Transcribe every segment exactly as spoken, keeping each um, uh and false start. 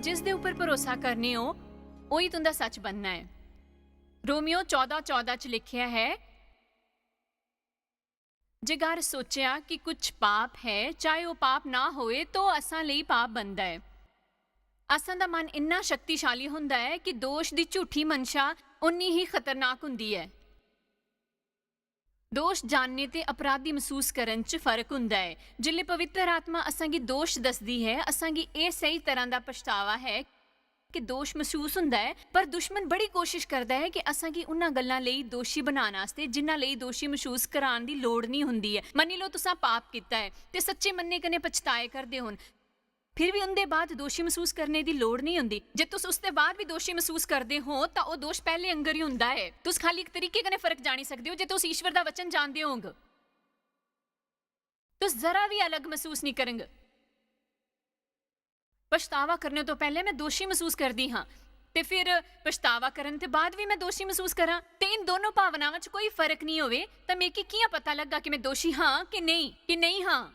जिस दे उप्पर भरोसा करने ओ, ओही तुं'दा सच बनना ऐ। रोमियो चौदां चौदां च लिखेआ ऐ, "जेकर सोचेआ कि कुछ पाप है, चाहे ओह् पाप ना होए, तो असां लेई पाप बनदा ऐ।" असां दा मन इन्ना शक्तिशाली होंदा ऐ कि दोश दी झूठी मनशा उन्नी ही खतरनाक होंदी ऐ। दोश जानने ते अपराधी मसूस करन च फर्क होंदा ऐ। जिसलै पवित्र आत्मा असां गी दोश दसदी ऐ, असां गी एह् स्हेई तरह दा पछतावा ऐ कि दोश मसूस होंदा ऐ, पर दुश्मन बड़ी कोशिश करदा ऐ कि असां गी उन्हां गल्लां लेई दोशी बनाने आस्तै जिन्हां लेई दोशी मसूस करान दी लोड़ निं होंदी ऐ। मन्नी लैओ, तुसां पाप कीता ऐ ते सच्चे मनै कन्नै पछताए करदे होन, फिर बी उं'दे बाद दोशी मसूस करने दी लोड़ निं होंदी। जे तुस उसदे बाद बी दोशी मसूस करदे हो, तां ओह् दोश पैह्ले आंगर ही होंदा ऐ। तुस खाली इक तरीके कन्नै फर्क जानी सकदे ओ, जे तुस ईश्वर दा वचन जानदे होंग, तुस जरा बी अलग मसूस निं करंग। पछतावा करने तो पैह्ले में दोशी मसूस करदी हां, ते फिर पछतावा करन दे बाद बी में दोशी मसूस करां, ते इन दोनों भावनावां च कोई फर्क निं होवे, तां मिगी कि'यां पता लग्गा कि में दोशी हां कि नेईं, कि नेईं हां?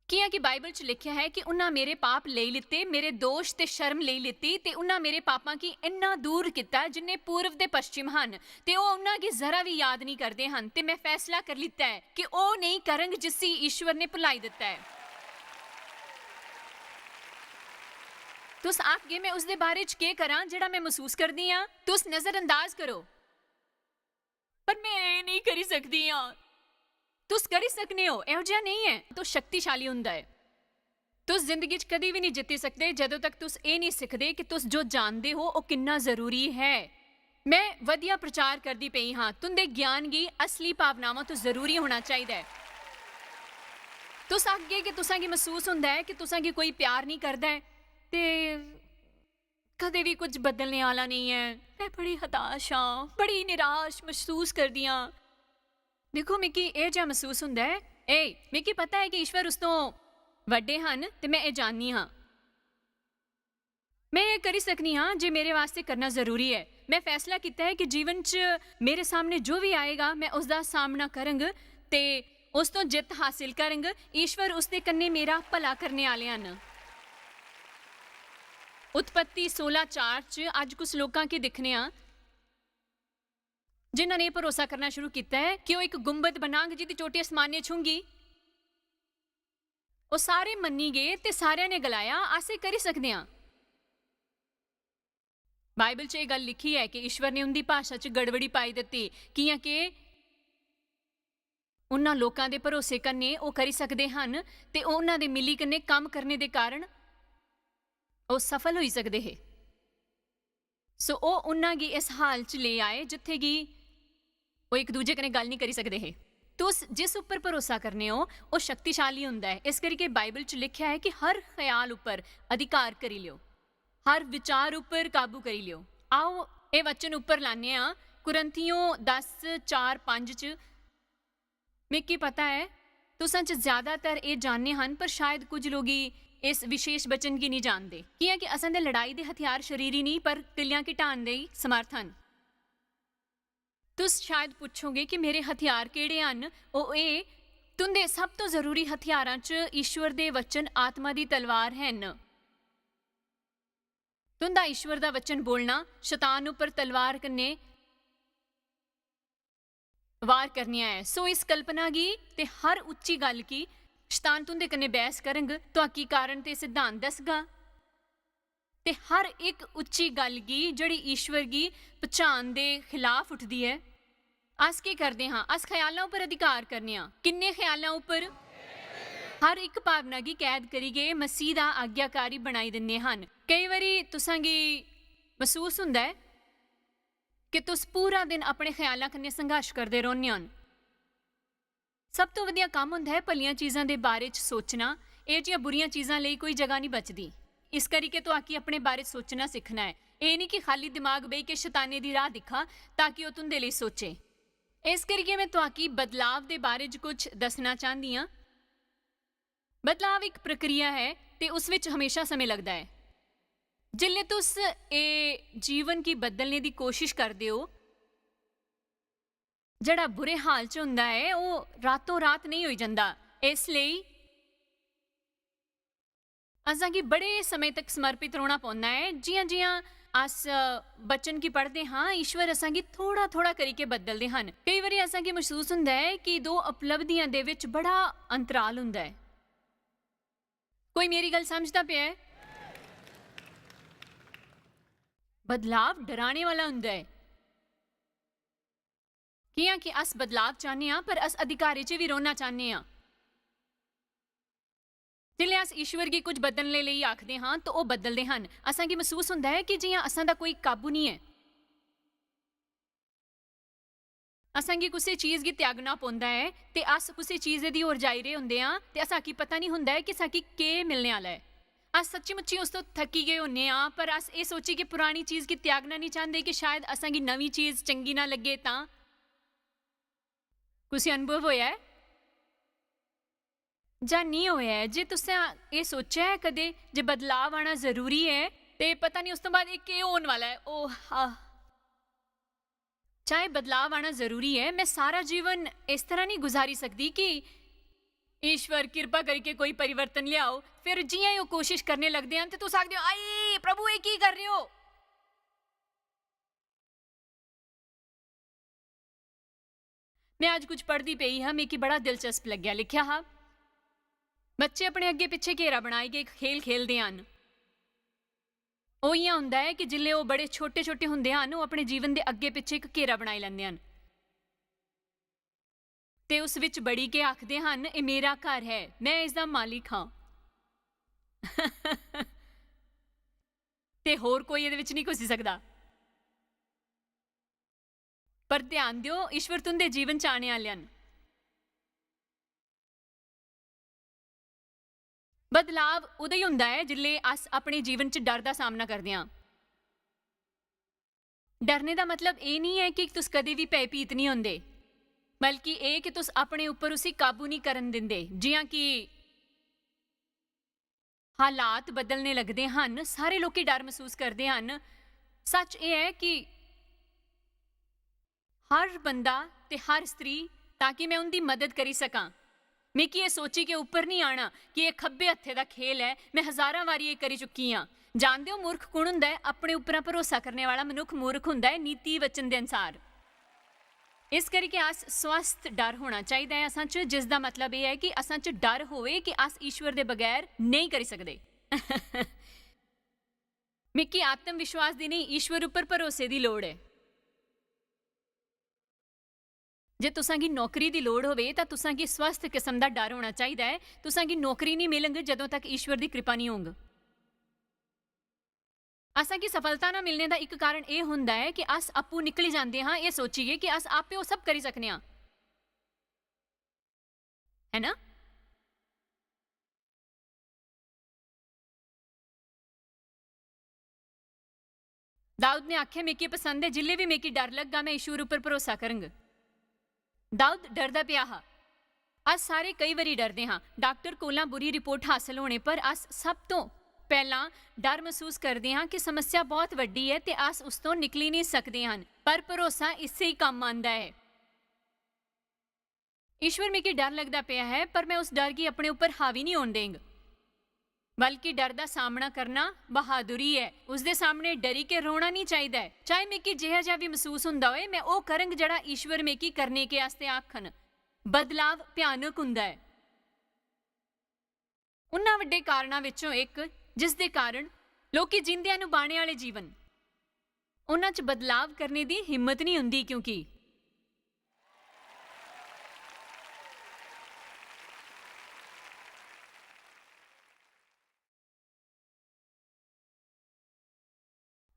कि'यां कि बाइबल च लिखेआ ऐ कि उन्हां मेरे पाप लेई लित्ते, मेरे दोश ते शर्म लेई लित्ती, ते उन्हां मेरे पापां गी इन्ना दूर कीता जिन्ने पूर्व ते पश्चिम हन, ते ओह् उन्हां गी जरा बी याद निं करदे हन। ते में फैसला करी लित्ता ऐ कि ओह् नेईं करंग जिसी ईश्वर ने भुलाई दित्ता ऐ। तुस आखगे, "में उसदे बारे च केह् करां जेह्ड़ा में मसूस करदी आं?" तुस नजरअंदाज करो। "पर में एह् नेईं करी सकदी आं।" तुस करी सकने ओ, एहो जिहा नेईं ऐ। तुस शक्तिशाली होंदा ऐ। तुस जिंदगी च कदी बी निं जित्ती सकदे जदों तक तुस एह् निं सिखदे कि तुस जो जानदे हो, ओह् किन्ना जरूरी ऐ। में वधिया प्रचार करदी पेई हां। तुं'दे ज्ञान गी असली भावनावां तो जरूरी होना चाहिदा ऐ। तुस आखगे कि तुसां गी मसूस होंदा ऐ कि तुसां गी कोई प्यार निं करदा ऐ, ते कदें बी कुछ बदलने आह्ला नेईं ऐ। में बड़ी हताश आं, बड़ी निराश मसूस करदी आं। दिक्खो, मिगी एह् जेहा मसूस होंदा ऐ, ए, मिगी पता ऐ कि ईश्वर उस तों बड्डे हन ते में एह् जाननी आं। में एह् करी सकनी आं जे मेरे आस्तै करना जरूरी ऐ। में फैसला कीता ऐ कि जीवन च मेरे सामने जो बी आएगा, में उसदा सामना करंग ते उस तों जित्त हासिल करंग। ईश्वर उसदे कन्नै मेरा भला करने आह्ले हन। उत्पत्ति सोलां चार च अज्ज कुछ लोकां गी दिक्खने आं जिन्हां ने एह् भरोसा करना शुरू कीता ऐ कि ओह् इक गुंबद बनांग जिदी चोटी आसमानै च होंगी। ओह् सारे मन्नी गे ते सारेआं ने गलाया, "अस एह् करी सकदे आं।" बाइबल च एह् गल्ल लिखी ऐ कि ईश्वर ने उं'दी भाशा च गड़बड़ी पाई दित्ती, कि'यां के उन्हां लोकां दे भरोसे कन्नै ओह् करी सकदे हन ते ओह् उन्हां दे मिली कन्नै कम्म करने दे कारण ओह् सफल होई सकदे हे। सो ओह् उन्हां गी इस हाल च लेई आए जित्थै गी ओह् इक दूजे कन्नै गल्ल निं करी सकदे हे। तुस जिस उप्पर भरोसा करने ओ, ओह् शक्तिशाली होंदा ऐ। इस करियै बाइबल च लिखेआ ऐ कि हर ख्याल उप्पर अधिकार करी लेओ, हर विचार उप्पर काबू करी लेओ। आओ, एह् वचन उप्पर लान्ने आं, कुरिन्थियों दस चार पंज च, मिगी पता ऐ, तुसां च ज्यादातर एह् जानने हन, पर शायद कुछ लोक इस विशेष वचन गी निं जानदे, कि'यां कि असें दे लड़ाई दे हथियार शरीरी निं, पर किलेआं गी ढान दे समर्थ हन। तुस शायद पुच्छोगे कि मेरे हथियार केह्ड़े हन? ओह् एह्, तुं'दे सब तो जरूरी हथियारां च ईश्वर दे वचन, आत्मा दी तलवार हन। तुं'दा ईश्वर दा वचन बोलना शतान उप्पर तलवार कन्नै वार करनियां ऐ। सो इस कल्पना गी ते हर उच्ची गल्ल गी शतान तुं'दे कन्नै बैह्स करंग, तुआकी कारण ते सिद्धांत दसगा। ते हर इक उच्ची गल्ल गी जेह्ड़ी ईश्वर गी पछान दे खिलाफ उठदी ऐ। अस केह् करदे हां? अस ख्यालां उप्पर अधिकार करने आं। किन्ने ख्यालां उप्पर? हर इक भावना गी कैद करियै मसीह दा आज्ञाकारी बनाई दिन्ने हन। केई बारी तुसां गी मसूस होंदा ऐ कि तुस पूरा दिन अपने ख्यालां कन्नै संघर्ष करदे रौह्ने हन। सब तो वधिया कम्म होंदा ऐ भलियां चीजां दे बारे च सोचना। एह् जियां बुरियां चीजां लेई कोई जगह निं बचदी। इस करियै तुआकी अपने बारे च सोचना सिक्खना ऐ। एह् निं कि खाली दिमाग बेही के शताने दी राह दिक्खा ताकि ओह् तुं'दे लेई सोचे। इस करियै में तुआकी बदलाव दे बारे च कुछ दस्सना चांह्दी आं। बदलाव इक प्रक्रिया ऐ ते उस विच हमेशा समें लगदा ऐ। जिसलै तुस एह् जीवन गी बदलने दी कोशिश करदे ओ, जेह्ड़ा बुरे हाल च होंदा ऐ, ओह् रातों रात नेईं होई जंदा। इस लेई असांगी बड़े समें तक समर्पित रौह्ना पौंदा ऐ। जि'यां जि'यां अस वचन गी पढ़दे हां, ईश्वर असांगी थोह्ड़ा थोह्ड़ा करियै बदलदे हन। केई बारी असांगी मसूस हुंदा ऐ कि दो उपलब्धियां दे विच बड़ा अंतराल हुंदा ऐ। कोई मेरी गल्ल समझदा पिया ऐ? बदलाव डराने वाला हुंदा ऐ। कि'यां कि अस बदलाव चाह्न्ने आं, पर अस अधिकारे च बी रौह्ना चाह्न्ने आं। जिसलै अस ईश्वर गी कुछ बदलने लेई आखदे हां, तां ओह् बदलदे हन। असांगी मसूस हुंदा ऐ कि जि'यां असां दा कोई काबू निं ऐ। असांगी कुसै चीज गी त्यागना पौंदा ऐ ते अस कुसै चीज दी होर जाई रेह् होंदे आं ते असांगी पता निं हुंदा ऐ कि असांगी केह् मिलने आह्ला ऐ। अस सच्ची-मुच्ची उस तो थक्की गे होन्ने आं, पर अस एह् सोचियै कि पुरानी चीज गी त्यागना निं चांह्दे कि शायद असांगी नमीं चीज चंगी ना लग्गे तां। कुसै अनुभव होया ऐ? जां निं होया ऐ? जे तुसें एह् सोचेआ ऐ कदें जे बदलाव आना जरूरी ऐ, ते पता निं उस तो बाद एह् केह् होन वाला ऐ? ओह्, आह। चाहे बदलाव आना जरूरी ऐ, मैं सारा जीवन इस तरह निं गुजारी सकदी कि ईश्वर, किरपा करियै कोई परिवर्तन लेआओ। फिर जि'यां ही ओह् कोशिश करने लगदे हन, ते तुस आखदे ओ, "आई, प्रभु, एह् की कर रहे हो?" मैं अज्ज कुछ पढ़दी पेई हा, मिगी बड़ा दिलचस्प लग्गेआ। लिखेआ हा, "बच्चे अपने अग्गे पिच्छे घेरा बनाई गै इक खेल खेलदे हन।" ओह् इ'यां होंदा ऐ कि जिसलै ओह् बड़े छोटे-छोटे होंदे हन, ओह् अपने जीवन दे अग्गे पिच्छे इक घेरा बनाई लैंदे हन। ते उस विच बड़ी के आखदे हन, "एह् मेरा घर ऐ, मैं इसदा मालिक हां।" ते होर कोई एह्दे विच निं घुसी सकदा। पर ध्यान देओ, ईश्वर तुं'दे जीवन च आने आह्ले हन। बदलाव उदय हुंदा ऐ जिसलै अस अपने जीवन च डर दा सामना करदे आं। डरने दा मतलब एह् निं ऐ कि तुस कदें बी भयभीत निं होंदे, बल्कि एह् कि तुस अपने उप्पर उसी काबू निं करन दिंदे। जि'यां कि हालात बदलने लगदे हन, सारे लोकी डर मसूस करदे हन। सच एह् ऐ कि हर बंदा ते हर स्त्री, ताकि मैं उं'दी मदद करी सकां। मिगी एह् सोची के उप्पर निं आना कि एह् खब्बे हत्थे दा खेल ऐ, मैं हजारां बारी एह् करी चुकी आं। जानदे ओ, मूर्ख कु'न हुंदा ऐ? अपने उप्परा भरोसा करने वाला मनुक्ख मूर्ख हुंदा ऐ, नीति वचन दे अनुसार। इस करियै अस स्वस्थ डर होना चाहिदा ऐ असां च, जिसदा मतलब एह् ऐ कि असां च डर होए कि अस ईश्वर दे बगैर नेईं करी सकदे। मिगी आत्म विश्वास दी नेईं, ईश्वर उप्पर भरोसे दी लोड़ ऐ। जे तुसां गी नौकरी दी लोड़ होवे, तां तुसां गी स्वस्थ किस्म दा डर होना चाहिदा ऐ। तुसां गी नौकरी निं मिलग जदों तक ईश्वर दी कृपा निं होंग। असां गी सफलता ना मिलने दा इक कारण एह् हुंदा ऐ कि अस अप्पू निकली जांदे हां, एह् सोचियै कि अस आपे ओह् सब करी सकने आं। है ना? दाऊद ने आखेआ, "मिगी पसंद ऐ, जिल्लै बी मिगी डर लगगा, मैं ईश्वर उप्पर भरोसा करंग।" दाऊद डरदा पेआ हा। अस सारे केई बारी डरदे हां। डाक्टर कोला बुरी रिपोर्ट हासल होने पर अस सब तों पैह्लां डर मसूस करदे हां कि समस्या बहुत वड्डी ऐ ते अस उस तों निकली नेईं सकदे हन। पर भरोसा इस्सै ही कम्म आंदा ऐ। ईश्वर, मिगी डर लगदा पेआ ऐ, पर मैं उस डर गी अपने उप्पर हावी निं होन देंग। बल्कि डर दा सामना करना बहादुरी ऐ। उसदे सामने डरी के रोना निं चाहिदा ऐ। चाहे मिगी जेहा जेहा बी मसूस हुंदा होए, मैं ओह् करंग जेह्ड़ा ईश्वर मिगी करने के आस्तै आखन। बदलाव भयानक हुंदा ऐ। उन्ना वड्डे कारणा विचों इक जिसदे कारण लोकी जींदे हन बाणे आह्ले जीवन, उन्हां च बदलाव करने दी हिम्मत निं हुंदी, क्योंकि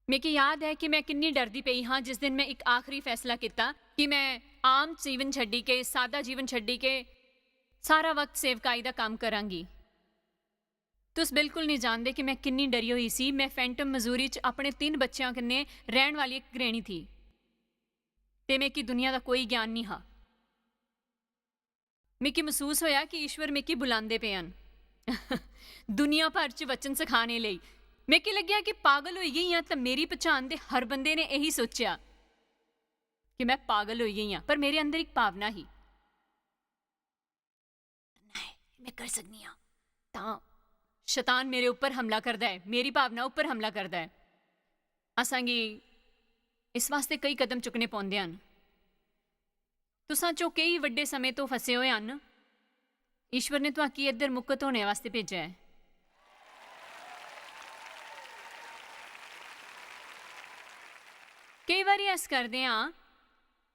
मिगी याद ऐ कि मैं किन्नी डरदी पेई हां जिस दिन मैं इक आखरी फैसला कीता कि मैं आम जीवन छड्डी के, सादा जीवन छड्डी के, सारा वक्त सेवकाई दा कम्म करांगी। तुस बिल्कुल निं जानदे कि मैं किन्नी डरी होई सी। मैं फैंटम, मसूरी च अपने तिन्न बच्चेआं कन्नै रैह्न वाली इक गृहिणी थी ते मिगी दुनिया दा कोई ज्ञान निं हा। मिगी मसूस होया कि ईश्वर मिगी बुलांदे पे हन दुनिया भर च वचन सखाने लेई। मिगी लग्गेआ कि पागल होई गेई आं, ते मेरी पछान दे हर बंदे ने यही सोचेआ कि मैं पागल होई गेई आं, पर मेरे अंदर इक भावना ही, "नहीं, मैं कर सकनी आं।" तां शतान मेरे उप्पर हमला करदा ऐ, मेरी भावना उप्पर हमला करदा ऐ। असांगी इस वास्ते कई कदम चुक्कने पौंदे हन। तुसां चो केई बड्डे समें तो फसे होए हन। ईश्वर ने तुआकी इद्धर मुक्त होने वास्ते भेजा ऐ। केई बारी अस करदे हां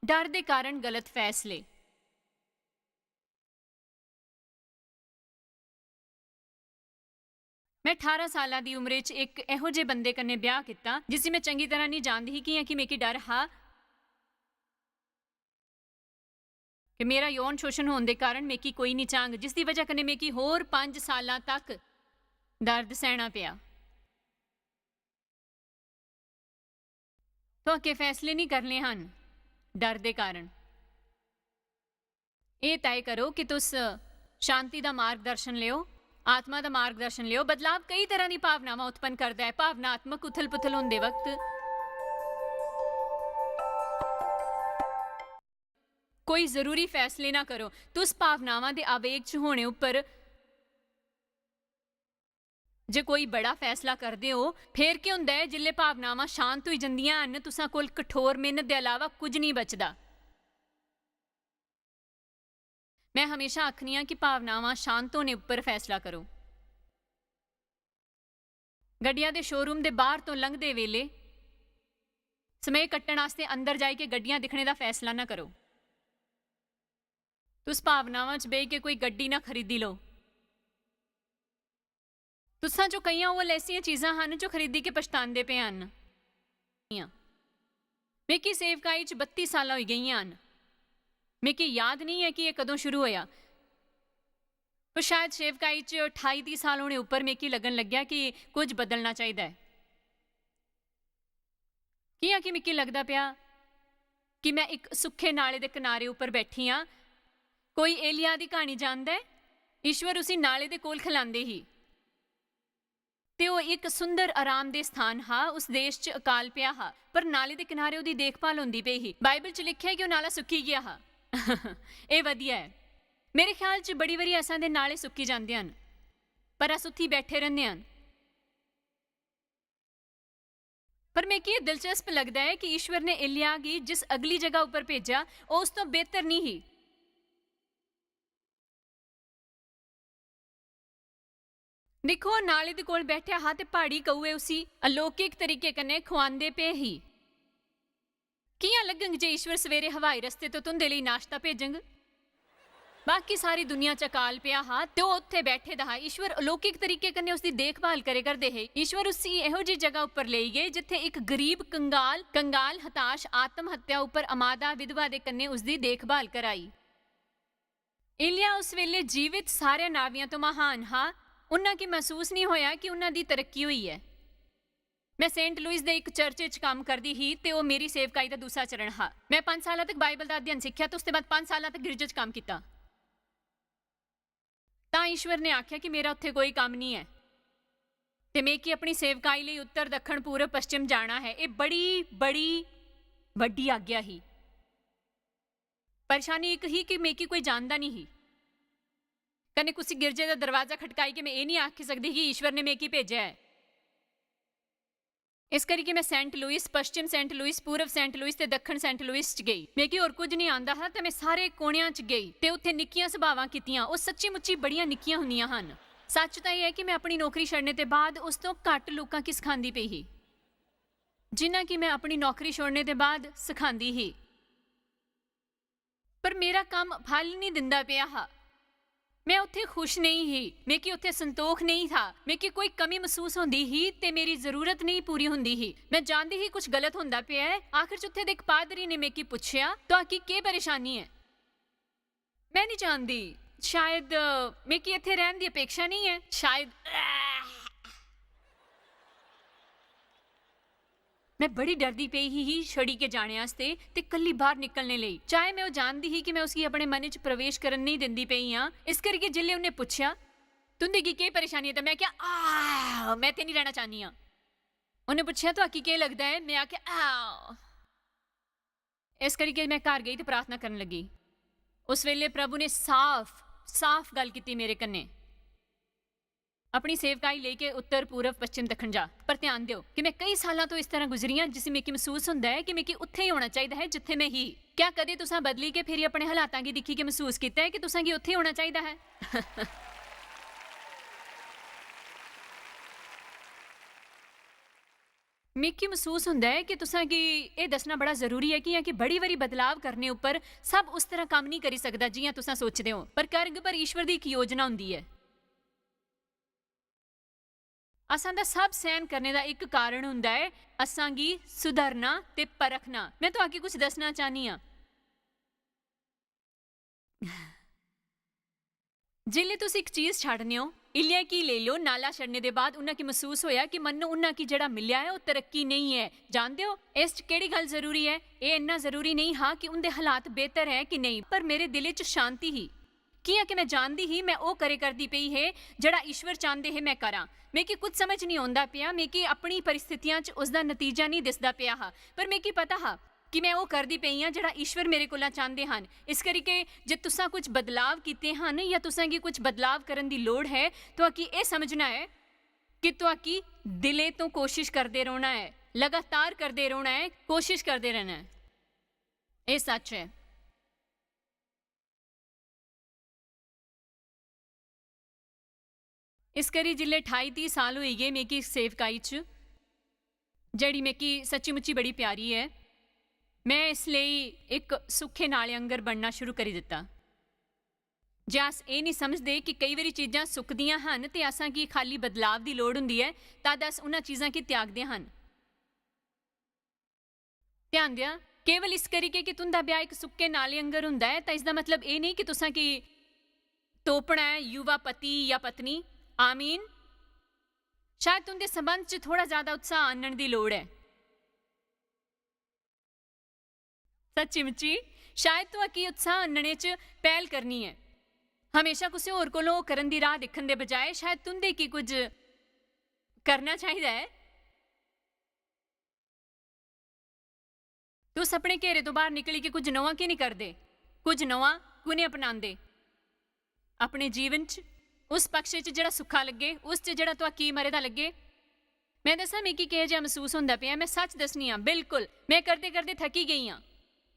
डर दे कारण गलत फैसले। मैं ठारां सालां दी उम्र च इक एहो जे बंदे कन्नै ब्याह कीता, जिसी मैं चंगी तरह निं जानदी ही, कि'यां कि मिगी डर हा कि मेरा यौन शोषण होने दे कारण मिगी कोई निं चांग, जिसदी वजह कन्नै मिगी होर पंज सालां तक दर्द सैहना पेआ। तुआके फैसले निं करने हन डर दे कारण। एह् तय करो कि तुस शांति दा मार्गदर्शन लेओ, आत्मा दा मार्गदर्शन लेओ। बदलाव कई तरह दी भावनावां उत्पन्न करदा ऐ। भावनात्मक उथल-पुथल होंदे वक्त कोई जरूरी फैसले ना करो। तुस भावनावां दे आवेग च होने उप्पर जे कोई बड़ा फैसला करदे ओ, फेर केह् होंदा ऐ जिसलै भावनावां शांत होई जंदियां हन? तुसां कोल कठोर मेहनत दे अलावा कुछ नेईं बचदा। मैं हमेशा आखनी आं कि भावनावां शांत होने उप्पर फैसला करो। गड्डियां दे शोरूम दे बाहर तो लंघदे वेले समय कट्टण आस्तै अंदर जाइयै गड्डियां दिक्खने दा फैसला ना करो। तुस भावनावां च बेही के कोई गड्डी ना खरीदी लो। तुसां चो केइयां ओह ऐसियां चीजां हन जो खरीदी के पछतांदे पे हन। मिगी सेवकाई च बत्ती सालां होई गेइयां हन। मिगी याद नेईं ऐ कि एह् कदों शुरू होया, पर शायद सेवकाई च ठाई दी साल होने उप्पर मिगी लगन लग्गेआ कि कुछ बदलना चाहिदा ऐ। कि'यां कि मिगी लगदा पेआ कि मैं इक सुक्खे नाले दे किनारे उप्पर बैठी आं। कोई एलिय्याह दी क्हानी जानदा ऐ? ईश्वर उसी नाले दे कोल खलांदे ही। ते ओह इक सुंदर आरामदेह स्थान हा। उस देश च अकाल पेआ हा, पर नाले दे किनारे ओहदी देखभाल होंदी पेई ही। बाइबल च लिखेआ ऐ कि ओह नाला सुक्की गेआ हा। एह बधिया ऐ। मेरे ख्याल च बड़ी बारी असां दे नाले सुक्की जांदे हन, पर अस उत्थी बैठे रैहने हन। पर मिगी एह दिलचस्प लगदा ऐ कि ईश्वर ने एलिय्याह गी जिस अगली जगह उप्पर भेजेआ, ओह उस तों बेहतर नेईं ही। दिक्खो, ओह नाले दे कोल बैठेआ हा ते प्हाड़ी कौए उसी अलौकिक तरीके कन्नै खुआंदे पे ही। कि'यां लग्गग जे ईश्वर सवेरे हवाई रस्ते तो तुंदे लेई नाश्ता भेजग? बाकी सारी दुनिया च अकाल पेआ हा ते ओह उत्थे बैठे दा हा। ईश्वर अलौकिक तरीके कन्नै उसदी देखभाल करे करदे हे। ईश्वर उसी एहो जी जगह उप्पर लेई गे जित्थे इक गरीब कंगाल, कंगाल, हताश, आत्म हत्या उप्पर अमादा विधवा दे कन्नै उसदी देखभाल कराई। एलिय्याह उस वेले जीवित सारे नावियां तो महान हा। उन्ना की महसूस नहीं होया कि उन्ना दी तरक्की हुई ऐ। मैं सेंट लुइस दे इक चर्च च काम करदी ही ते ओह मेरी सेवकाई दा दूसरा चरण हा। मैं पंज सालां तक बाइबल दा अध्ययन सिक्खेआ ते उसदे बाद पंज सालां तक गिरजे च काम कीता। तां ईश्वर ने आखेआ कि मेरा उत्थे कोई कम्म नहीं ऐ ते मिगी अपनी सेवकाई लेई उत्तर, दक्खन, पूरब, पश्चिम जाना है। एह बड़ी, बड़ी बड्डी आज्ञा ही। परेशानी इक ही कि मिगी कोई जानदा नहीं ही। कन्नै कुसी गिरजे दा दरवाजा खटकाई के मैं एह नहीं आखी सकदी कि ईश्वर ने मिगी भेजेआ ऐ। इस करी कि मैं सेंट लुइस, पश्चिम सेंट लुइस, पूर्व सेंट लुइस ते दक्खन सेंट लुइस च गेई। मिगी होर कुछ नहीं आंदा हा ते मैं सारे कोणियां च गेई ते उत्थे निक्कियां सभावां कीतियां। ओह सच्ची मुच्ची बड़ियां निक्कियां होंदियां हन। सच्च तां एह ऐ कि मैं अपनी नौकरी छड़ने दे बाद उस तों घट्ट लोकां गी सखांदी पेई ही, जिन्ना कि मैं अपनी नौकरी छोड़ने दे बाद सखांदी ही। पर मेरा कम्म फल नहीं दिंदा पेआ हा। मैं उत्थे खुश नहीं ही, मिगी उत्थे संतोख नहीं था, मिगी कोई कमी महसूस होंदी ही ते मेरी जरूरत नहीं पूरी होंदी ही। मैं जानदी ही कुछ गलत होंदा पेआ ऐ। आखिर च उत्थे दे इक पादरी ने मिगी पुच्छेआ, "तुआकी केह परेशानी ऐ?" मैं नहीं जानदी, शायद, अ, मिगी इत्थे रैहन दी अपेक्षा नहीं ऐ, शायद। मैं बड़ी डरदी पेई ही, ही छड़ी के जाने आस्तै ते कल्ली बाहर निकलने लेई। चाहे मैं ओह जानदी ही कि मैं उसगी अपने मन च प्रवेश करन नहीं दिंदी पेई आं, इस करियै जिसलै उन्नै पुच्छेआ, "तुं'दे गी केह परेशानी ऐ?" ते मैं आखेआ, "आह, मैं इत्थे नहीं रैहना चाहनी आं।" उन्नै पुच्छेआ, "तुआकी केह लगदा ऐ?" मैं आखेआ, "आह।" इस करियै मैं घर गेई ते प्रार्थना करन लगी। उस वेले प्रभु ने साफ, साफ गल्ल कीती मेरे कन्नै। अपनी सेवकाई लेइयै उत्तर, पूरब, पश्चिम, दक्खन जा। पर ध्यान देओ कि में केई सालां तो इस तरह गुजरी आं जिसी मिगी मसूस होंदा ऐ कि मिगी उत्थै ही होना चाहिदा ऐ जित्थै में ही। क्या कदें तुसां बदली के फिरी अपने हालातां गी दिक्खी के मसूस कीता ऐ कि तुसां गी उत्थै ही होना चाहिदा ऐ? मिगी मसूस होंदा ऐ कि तुसां गी एह् दस्सना बड़ा जरूरी ऐ कि, कि बड़ी बारी बदलाव करने उप्पर सब उस तरह कम्म नेईं करी सकदा जि'यां तुसां सोचदे ओ, पर करग, पर ईश्वर दी इक योजना होंदी ऐ। असां दा सब सैह्न करने दा इक कारण होंदा ऐ, असां गी सुधरना ते परखना। में तुआकी कुछ दस्सना चाह्न्नी आं। जिसलै तुस इक चीज छड्डने ओ, इ'यां कि लेई लैओ, नाला छड्डने दे बाद उन्ना की मसूस होया कि मन्नो उन्ना की जेह्ड़ा मिलेआ ऐ, ओह् तरक्की नेईं ऐ। जानदे ओ, इस च केह्ड़ी गल्ल जरूरी ऐ? एह् इन्ना जरूरी नेईं हा कि उं'दे हालात बेहतर ऐ कि नेईं, पर मेरे दिलै च शांति ही। कि'यां कि में जानदी ही, में ओह् करे करदी पेई हे जेह्ड़ा ईश्वर चांह्दे हे में करां। मिगी कुछ समझ निं औंदा पेआ, मिगी अपनी परिस्थितियां च उसदा नतीजा निं दिसदा पेआ हा, पर मिगी पता हा कि में ओह् करदी पेई आं जेह्ड़ा ईश्वर मेरे कोला चांह्दे हन। इस करी के जे तुसां कुछ बदलाव कीते हन जां तुसां गी कुछ बदलाव करन दी लोड़ है, तुआकी एह् समझना ऐ कि तुआकी दिलै तों कोशिश करदे रौह्ना ऐ, लगातार करदे रौह्ना ऐ, कोशिश करदे रौह्ना ऐ। एह् सच्च ऐ। इस करी जिसलै ठाई त्रीह् साल होई गे मिगी इस सेवकाई च, जेह्ड़ी मिगी सच्ची मुच्ची बड़ी प्यारी ऐ, में इस लेई इक सुक्खे नाले आंगर बनना शुरू करी दित्ता। जे अस एह् निं समझदे कि केई बारी चीजां सुकदियां हन ते असां गी खाल्ली बदलाव दी लोड़ होंदी ऐ, तद अस उ'नें चीजां गी त्यागदे हन। ध्यान देआ, केवल इस करी के कि तुं'दा ब्याह् इक सुक्के नाले आंगर हुंदा ऐ, तां इसदा मतलब एह् नेईं कि तुसां की तोपना ऐ, युवा पति या पत्नी। आमीन। शायद तुं'दे संबंध च थोह्ड़ा ज्यादा उत्साह आह्नने दी लोड़ ऐ। सच्ची मुच्ची, शायद तुआकी उत्साह आह्नने च पैह्ल करनी ऐ। हमेशा कुसै होर कोलों ओह् करन दी राह् दिक्खन दे बजाए, शायद तुं'दे की कुछ करना चाहिदा ऐ। तुस अपने घेरे तो बाहर निकली के कुछ नमां की निं करदे? कुछ नमां कु'नें अपनांदे? अपने जीवन च उस पक्ष च जेह्ड़ा सुक्खा लग्गे, उस च जेह्ड़ा तुआकी मरे दा लग्गे। में दस्सां मिगी केह् जेहा मसूस होंदा पेआ, में सच्च दस्सनी आं, बिल्कुल, में करदे-करदे थकी गेई आं।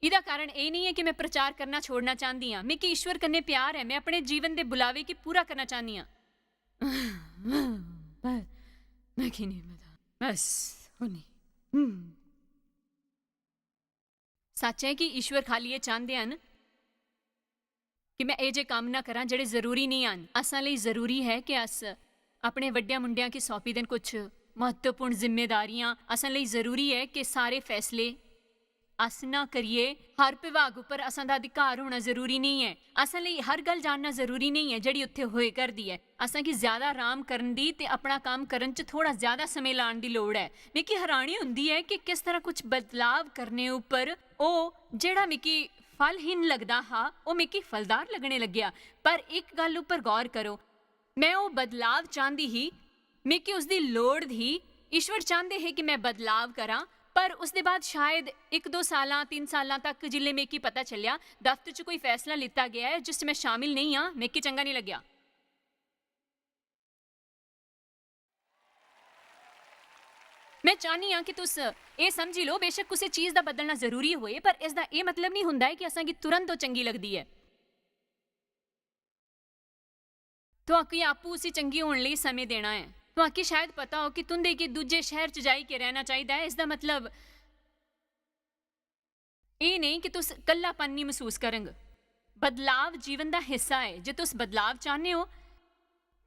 एह्दा कारण एह् नेईं ऐ कि में प्रचार करना छोड़ना चांह्दी आं। मिगी ईश्वर कन्नै प्यार ऐ, में अपने जीवन दे बुलावे गी पूरा करना चाह्न्नी आं। बस, में की नेईं पता। बस, हुन नेईं। हम्म। सच्च ऐ कि ईश्वर खाल्ली एह् चांह्दे हन कि में एह् जे कम्म ना करां जेह्ड़े जरूरी नेईं हन। असां लेई जरूरी ऐ कि अस अपने बड्डेआं मुंडेआं गी सौंपी देन कुछ म्हत्तवपूर्ण जिम्मेदारियां। असां लेई जरूरी ऐ कि सारे फैसले अस ना करिए। हर विभाग उप्पर असां दा अधिकार होना जरूरी नेईं ऐ। असां लेई हर गल्ल जानना जरूरी नेईं ऐ जेह्ड़ी उत्थै होए करदी ऐ। असां गी ज्यादा आराम करन दी ते अपना कम्म करन च थोह्ड़ा ज्यादा समें लान दी लोड़ ऐ। मिगी हैरानी होंदी ऐ कि किस तरह कुछ बदलाव करने उप्पर ओह् जेह्ड़ा मिगी फलहीन लगदा हा, ओह् मिगी फलदार लग्गने लग्गेआ। पर इक गल्ल उप्पर गौर करो, में ओह् बदलाव चांह्दी ही, मिगी उसदी लोड़ ही। ईश्वर चांह्दे हे कि में बदलाव करां, पर उसदे बाद शायद इक दो सालां, तिन्न सालां तक जिसलै मिगी पता चलेआ, दफ्तर च कोई फैसला लित्ता गेआ ऐ जिस च में शामिल नेईं आं, मिगी चंगा नेईं लग्गेआ। में चाह्न्नी आं कि तुस एह् समझी लैओ, बेशक कुसै चीज दा बदलना जरूरी होए, पर इसदा एह् मतलब नेईं होंदा ऐ कि असें गी तुरंत ओह् चंगी लगदी ऐ। तुआकी आपूं उसी चंगी होने लेई समें देना ऐ। तुआकी शायद पता हो कि तुं'दे गी दूजे शैह्र च जाई के रैह्ना चाहिदा ऐ। इसदा मतलब एह् नेईं कि तुस कल्लापन निं मसूस करंग। बदलाव जीवन दा हिस्सा ऐ। जे तुस बदलाव चाह्न्ने ओ,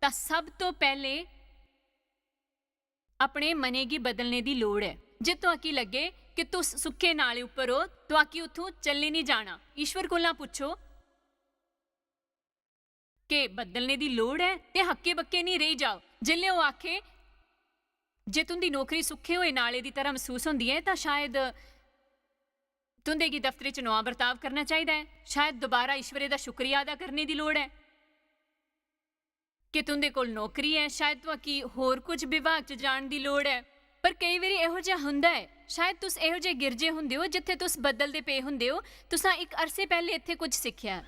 तां सब तो पैह्ले अपने मनै गी बदलने दी लोड़ ऐ। जे तुआकी लग्गे कि तुस सुक्के नाले उप्पर ओ, तुआकी उत्थूं चली निं जाना। ईश्वर कोला पुच्छो, के बदलने दी लोड़ ऐ? ते हक्के-बक्के निं रेही जाओ। जेल्लै ओह् आखे, "जे तुं'दी नौकरी सुक्खे होए नाले दी तरह मसूस होंदी ऐ, तां शायद तुं'दे गी दफ्तरै च नमां बर्ताव करना चाहिदा ऐ। शायद दोबारा ईश्वरै दा शुक्रिया अदा करने दी लोड़ ऐ कि तुं'दे कोल नौकरी ऐ। शायद तुआकी होर कुछ विभाग च जान दी लोड़ ऐ।" पर केई बारी एहो जेहा हुंदा ऐ, शायद तुस एहो जेह् गिरजे हुंदे ओ जित्थै तुस बदलदे पे हुंदे ओ। तुसां इक अरसे पैह्ले इत्थै कुछ सिक्खेआ।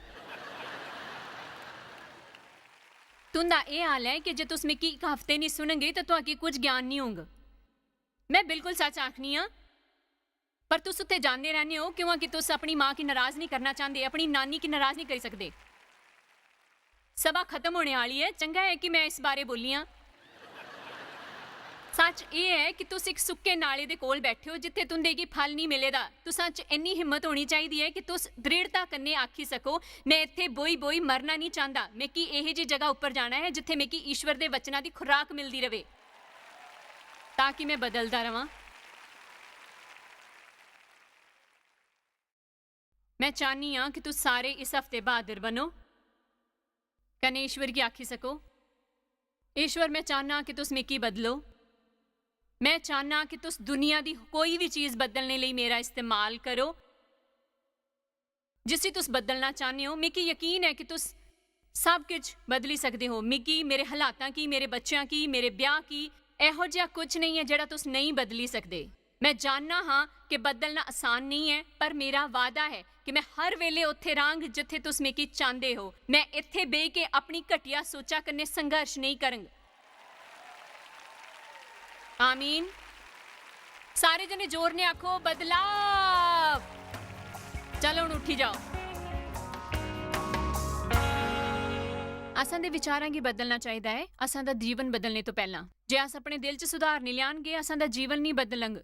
तुं'दा एह् हाल ऐ कि जे तुस मिगी इक हफ्ते निं सुनगे, तां तुआकी कुछ ज्ञान निं होंग। में बिल्कुल सच आखनी आं, पर तुस उत्थै जांदे रैह्ने ओ, क्योंकि तुस अपनी मां गी नराज निं करना चांह्दे, अपनी नानी गी नराज निं करी सकदे। सभा खत्म होने आह्ली ऐ, चंगा ऐ कि में इस बारे बोल्ली आं। सच एह् ऐ कि तुस इक सुक्के नाले दे कोल बैठे ओ, जित्थै तुं'दे गी फल निं मिले दा। तुसां च इन्नी हिम्मत होनी चाहिदी ऐ कि तुस दृढ़ता कन्नै आखी सको, "में इत्थै बोही-बोही मरना निं चांह्दा, मिगी एहो जी जगह उप्पर जाना ऐ, जित्थै मिगी ईश्वर दे वचना दी खुराक मिलदी र'वै, तां कि में बदलदा र'वां।" में चाह्न्नी आं कि तुस सारे इस हफ्ते ब्हादर बनो, कन्नै ईश्वर गी आखी सको, "ईश्वर, में चाह्न्नां कि तुस मिगी बदलो। में चाह्न्नां कि तुस दुनिया दी कोई बी चीज बदलने लेई मेरा इस्तेमाल करो। जिसी तुस बदलना चाह्न्ने ओ, मिगी यकीन ऐ कि तुस सब किश बदली सकदे ओ। मिगी, मेरे हालातां गी, मेरे बच्चेआं गी, मेरे ब्याह् गी, एहो जेहा कुछ नेईं ऐ जेह्ड़ा तुस नेईं बदली सकदे।" में जानना हां कि बदलना आसान नेईं ऐ, पर मेरा वादा ऐ कि में हर वेले उत्थै रांग जित्थै तुस मिगी चांह्दे हो। में इत्थै बेही के अपनी घटिया सोचा कन्नै संघर्ष नेईं करंग। आमीन। सारे जने जोर ने आखो, "बदलाव।" चलो, हुन उठी जाओ। असां दे विचारां गी बदलना चाहिदा ऐ, असां दा जीवन बदलने तो पैह्लां। जे अस अपने दिल च सुधार निं लेआनगे, असां दा जीवन निं बदलंग।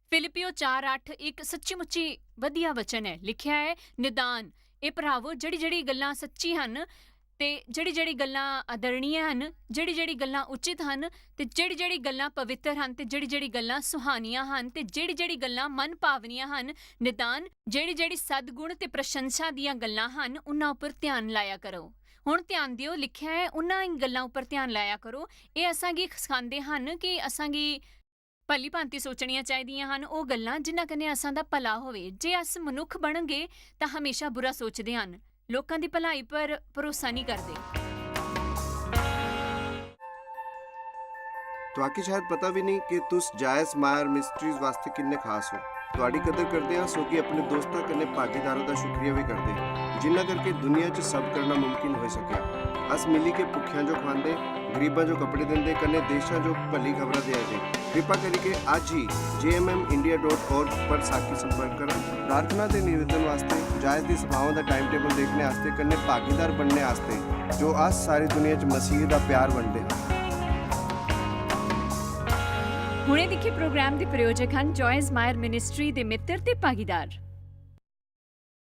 फिलिपियो चार अट्ठ इक सच्ची-मुच्ची वधिया वचन ऐ। लिखेआ ऐ, "निदान, ए भ्रावो, जेह्ड़ी-जेह्ड़ी गल्लां सच्ची हन, ते जेह्ड़ी-जेह्ड़ी गल्लां आदरणीय हन, जेह्ड़ी-जेह्ड़ी गल्लां उचित हन, ते जेह्ड़ी-जेह्ड़ी गल्लां पवित्र हन, ते जेह्ड़ी-जेह्ड़ी गल्लां सुहानियां हन, ते जेह्ड़ी-जेह्ड़ी गल्लां मन भावनियां हन, निदान, जेह्ड़ी-जेह्ड़ी सद्गुण ते प्रशंसा दियां गल्लां हन, उन्हां उप्पर ध्यान लाया करो।" हुन ध्यान देओ, लिखेआ ऐ, "उन्हां गल्लां उप्पर ध्यान लाया करो।" एह् असां गी सखांदे हन कि असां गी भली भांति सोचनियां चाहिदियां हन ओह् गल्लां जिन्हां कन्नै असां दा भला होवे। जे अस मनुक्ख बनगे, तां हमेशा बुरा सोचदे हन, लोकां दी भलाई पर भरोसा निं करदे। तुआकी शायद पता बी नेईं कि तुस जायस मायर मिस्ट्रीज वास्तै किन्ने खास ओ। तुआडी कदर करदे आं, सो कि अपने दोस्तां कन्नै भागीदारां दा शुक्रिया बी करदे, जिन्ना करके दुनिया च सब करना मुमकिन होई सकेआ। अस मिली के भुक्खेआं जो खुआंदे, गरीबां जो कपड़े दिंदे, कन्नै देशां जो भली खबरां देआ दे। कृपा करियै अज्ज ही J M M India dot org पर साकी संपर्क करा। प्रार्थना ते निवेदन वास्तै, जायस दी सभाओं दा टाइम टेबल देखने आस्तै, कन्नै भागीदार बनने आस्तै, जो अस सारी दुनिया च मसीह दा प्यार बंडदे हां। हुणे दिक्खे प्रोग्राम दे प्रायोजक हन जॉयस मायर मिनिस्ट्री दे मित्र ते भागीदार।